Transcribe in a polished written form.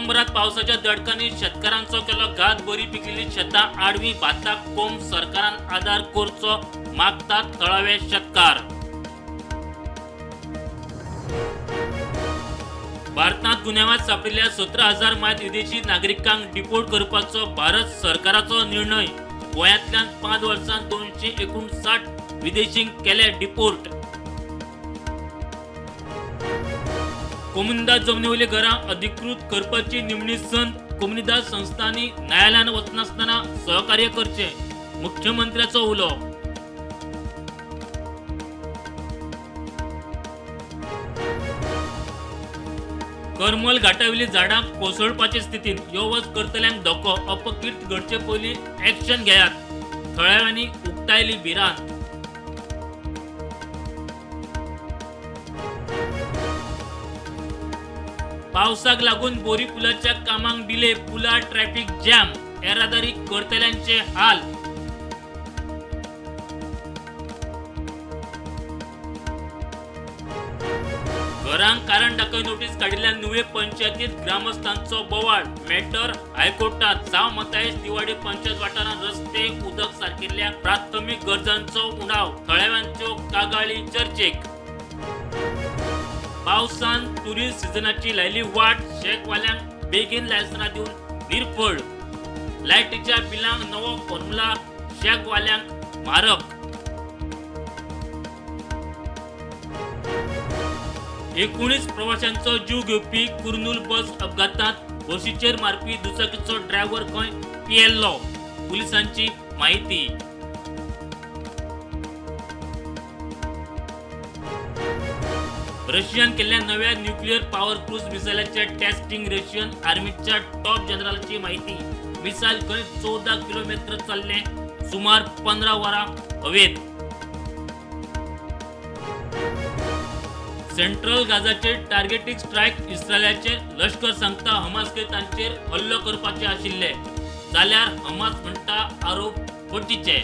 कोकणभरात पावसाच्या दडकांनी शेतकारांचो केलो घात. बरी पिकिल्ली शेतां आडवी भाताक कोंब. सरकारान आदार करचो मागतात थळावे शेतकार. भारतांत गुन्यांवात सांपडिल्ल्या 17,000 मायत विदेशी नागरिकांक डिपोर्ट करपाचो भारत सरकाराचो निर्णय. गोंयांतल्यान 5 वर्सांत 259 विदेशींक केले डिपोर्ट. कोमुनिदाद जमनीवयली घरां अधिकृत करपाची निमणी संद. कोमुनिदाद संस्थांनी न्यायालयांत वचनासतना सहकार्य करचें, मुख्यमंत्र्याचो उलो. करमल घाटावयली झाडां कोसळपाचे स्थितीत, यो वच करतल्यांक धोको. अपकीर्त घडचे पयलीं ऍक्शन घेयात, थळाव्यांनी उक्तायली भिरांत. पावसाक लागून बोरी पुलाच्या कामांक डिले. पुलार ट्रॅफिक जॅम, येरादारी करतल्यांचे हाल. घरांक कारण दाखय नोटीस काडिल्ल्यान नुवे पंचायतीत ग्रामस्थांचो बोवाळ. मॅटर हायकोर्टात. साव मतायस दिवाडी पंचायत वाठारांत रस्ते, उदक सारकिल्ल्या प्राथमीक गरजांचो उणाव. थळाव्यांच्यो कागाळी चर्चेक. पावसान टुरिस्ट सिजनाची लायली वाट. शॅकवाल्यांक बेगीन लायसनां दिवन निर्फळ. लायटीच्या बिलांक नवो फॉर्म्युला, शॅकवाल्यांक मारक. 19 प्रवाशांचो जीव घेवपी कुर्नूल बस अपघातांत बशीचेर मारपी दुचाकीचो ड्रायव्हर खंय पियेल्लो, पुलिसांची माहिती. रशियान केल्ल्या नव्या न्यूक्लिअर पॉवर क्रूज मिसायलाचे टेस्टिंग. रशियन आर्मीच्या टॉप जनरलाची माहिती. मिसायल खंय 14 किलोमीटर चल्ले, सुमार 15 वरां हवेत. Central गाझाचेर टार्गेटीक strike. इस्रायलाचे लश्कर सांगता हमासके तांचेर हल्लो करपाचे आशिल्ले, जाल्यार हमास म्हणटा आरोप फटीचे.